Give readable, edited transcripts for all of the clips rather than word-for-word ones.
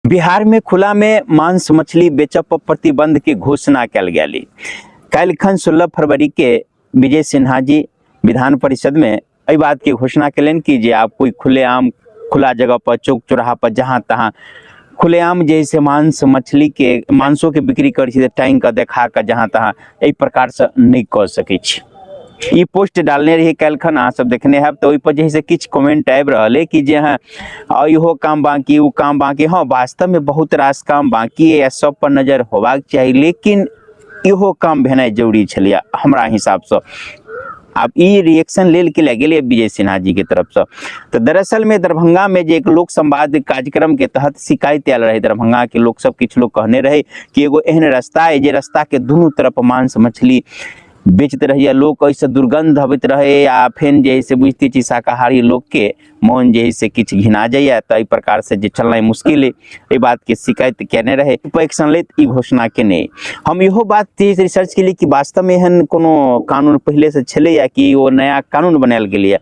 बिहार में खुला में मांस मछली बेचब पर प्रतिबंध के घोषणा कयल गेल। काल्हिखन 16 फरवरी के विजय सिन्हा जी विधान परिषद में एहि बात के घोषणा केलनि कि जे आब कोई खुलेआम खुला जगह पर चौक चौराहा पर जहाँ तहाँ खुलेआम जे से मांस मछली के मांसो के बिक्री करै छी तऽ टाँगि कऽ देखा कऽ जहाँ तहाँ एहि प्रकारसँ नहि कऽ सकै छी। ई पोस्ट डालने रहियै काल्हिखन, अहाँ सब देखने हैब। तऽ ओहिपर जे है से किछु कमेंट आबि रहल अइ कि जे हँ इहो काम बाँकी, ओ काम बाँकी। हँ, वास्तवमे बहुत रास काम बाँकी अइ आ सब पर नजर होबाक चाही, लेकिन इहो काम भेनाइ जरूरी छलैए हमरा हिसाबसँ। आब ई रिएक्शन लेल के लए गेलै विजय सिन्हा जी के तरफसँ। तऽ दरअसलमे दरभंगामे जे एक लोक संवाद कार्यक्रम के तहत शिकायत आयल रहै, दरभंगाके लोक सब किछु लोक कहने रहै कि एगो एहन रास्ता अइ जे रास्ताके दुनू तरफ मांस मछली बेचैत रहैया, लोक एहिसँ दुर्गन्ध अबैत रहै आ फेन जे है से बुझिते छी शाकाहारी लोकके मोन जे है से किछु घिना जाइए, तऽ एहि प्रकारसँ जे चलनाइ मुश्किल अइ। एहि बातके शिकायत केने रहै, पर एक्शन लैत ई घोषणा केने। हम इहो बात रिसर्च केलियै कि वास्तवमे एहन कोनो कानून पहिलेसँ छलैया कि ओ नया कानून बनायल गेलैया।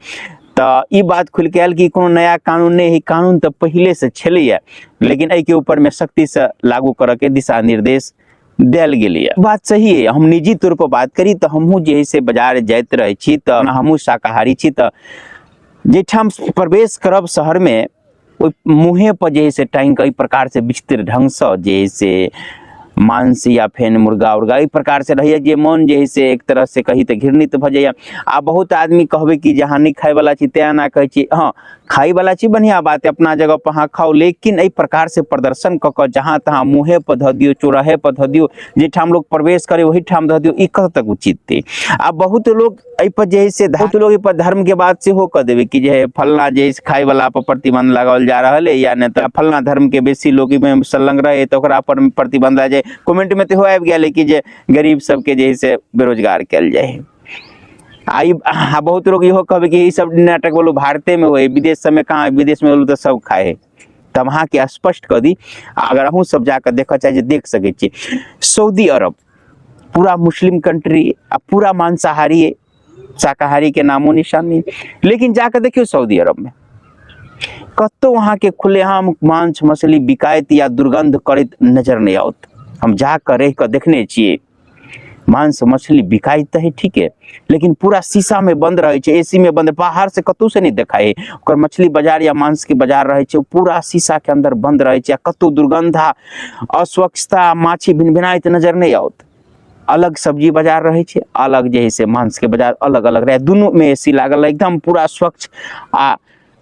तऽ ई बात खुलि कऽ आयल कि कोनो नया कानून नहि है, कानून तऽ पहिलेसँ छलैया, लेकिन एहिके ऊपरमे सख्तीसँ लागू करऽके दिशा निर्देश देल गेलैया। बात सही है। हम निजी तौर पर बात करी तऽ हमहूँ जे है से बाजार जाइत रहै छी, तऽ हमहूँ शाकाहारी छी, तऽ जाहिठाम प्रवेश करब शहरमे ओहि मुँहे पर जे है से टाँगि कऽ एहि प्रकारसँ विचित्र ढङ्गसँ जे है से मांस या फेर मुर्गा उर्गा एहि प्रकारसँ रहैए जे मोन जे है से एक तरहसँ कही तऽ घृणित भऽ जाइए। आ बहुत आदमी कहबै कि जे अहाँ नहि खायवला छी तेँ एना कहै छी। हँ, खायवला छी, बढ़िआँ बात है, अपना जगह पर अहाँ खाउ, लेकिन एहि प्रकारसँ प्रदर्शन कऽ कऽ जहाँ तहाँ मुँहे पर धऽ दियौ, चौराहे पर धऽ दियौ, जाहिठाम लोक प्रवेश करै ओहिठाम धऽ दियौ, ई कतऽ तक उचित अइ? आ बहुत लोक एहिपर जे है से बहुत लोक एहिपर धर्मके बात सेहो कऽ देबै कि जे फलना जे है से खायवला पर प्रतिबन्ध लगाओल जा रहल अइ, या नहि तऽ फलना धर्मके बेसी लोक एहिमे संलग्न रहै तऽ ओकरा पर प्रतिबन्ध लागि जाइ। कमेंटमे तऽ इहो आबि गेल कि जे गरीब सबके जे है से बेरोजगार कयल जाइ है। आ ई बहुत लोग इहो कहबै कि ई सब नाटक बोलू भारतेमे होइ, विदेश सबमे कहाँ? विदेशमे बोलू तऽ सब खाइ है। तब अहाँके स्पष्ट कऽ दी, अगर अहूँ सब जाकऽ देखऽ चाहै छी देख सकै छी, सऊदी अरब पूरा मुस्लिम कंट्री आ पूरा मांसाहारी, शाकाहारी के नामो निशान नहीं, लेकिन जाकऽ देखियौ सऊदी अरब में कतौ अहाँके खुलेआम मांस मछली बिकाइत या दुर्गंध करैत नजर नहि आओत। हम जाकऽ रहि कऽ देखने छियै, मांस मछली बिकाइत तऽ है ठीके, लेकिन पूरा शीशा में बंद रहै छै, एसी में बंद, बाहर से कतौ से नहि देखाइ है। ओकर मछली बाजार या मांस के बाजार रहै छै, ओ पूरा शीशा के अंदर बंद रहै छै आ कतौ दुर्गंधा, अस्वच्छता, माछी भिनभिनाइत नजर नहि आओत। अलग सब्जी बाजार रहै छै, अलग जे है से मांस के बाजार अलग अलग रहै, दुनू में एसी लागल, एकदम पूरा स्वच्छ आ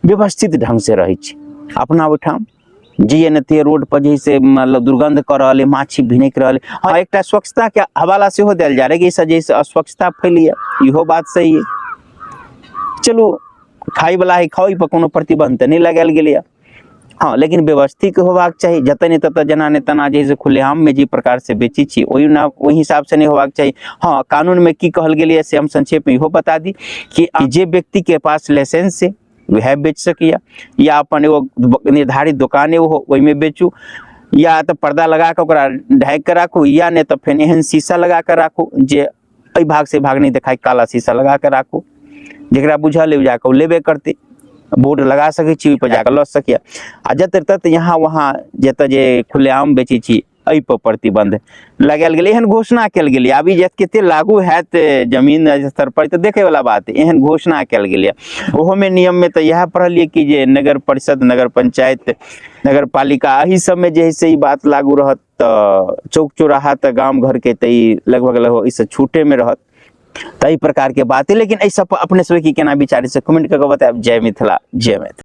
व्यवस्थित ढंग से रहै छै। अपना ओहिठाम जे ने ते रोड पर जे से मतलब दुर्गंध कऽ रहल है, माछी भिनकि रहल है। हाँ, एकटा स्वच्छता के हवाला सेहो देल जा रहल है कि एहिसँ जे से अस्वच्छता फैलैए, इहो बात सही है। चलू, खायवला है खाउ, पर कोनो प्रतिबंध तऽ नहि लगायल गेलैए। हँ, लेकिन व्यवस्थित होबाक चाही। जतऽ नहि ततऽ जेना नहि तेना जे से खुलेआममे जे प्रकारसँ बेचै छी ओहि ने ओहि हिसाबसँ नहि होबाक चाही। हँ, कानूनमे की कहल गेलैए से हम संक्षेपमे इहो बता दी कि जे व्यक्तिके पास लाइसेंस है वएह बेच सकैए, या अपन एगो निर्धारित दोकान ओहो ओहिमे बेचू, या तऽ पर्दा लगा कऽ ओकरा ढाकि कऽ राखू, या नहि तऽ फेर एहन शीशा लगा कऽ राखू जे एहि भाग से भाग नहि देखाय, काला शीशा लगा कऽ राखू। जकरा बुझल अइ जाकऽ ओ लेबे करतै। बोर्ड लगा सकै छी, ओहिपर जाकऽ लऽ सकैए। आ जतऽ ततऽ यहाँ वहाँ जतऽ जे खुलेआम बेचै छी एहिपर प्रतिबन्ध लगायल गेलै, एहन घोषणा कयल गेलै। आब ई जे कते लागू हैत जमीन स्तर पर तऽ देखैवला बात। एहन घोषणा कयल गेलै। ओहोमे नियममे तऽ इएह पढ़लियै कि जे नगर परिषद, नगर पंचायत, नगर पालिका एहि सबमे जे है से ई बात लागू रहत, तऽ चौक चौराहा तऽ गाम घरके तऽ ई लगभग लगभग एहिसँ छूटेमे रहत। तऽ एहि प्रकारके बात है। लेकिन एहि सब पर अपने सबके की केना विचार से कमेंट कऽ के बतायब। जय मिथिला, जय मैथिली।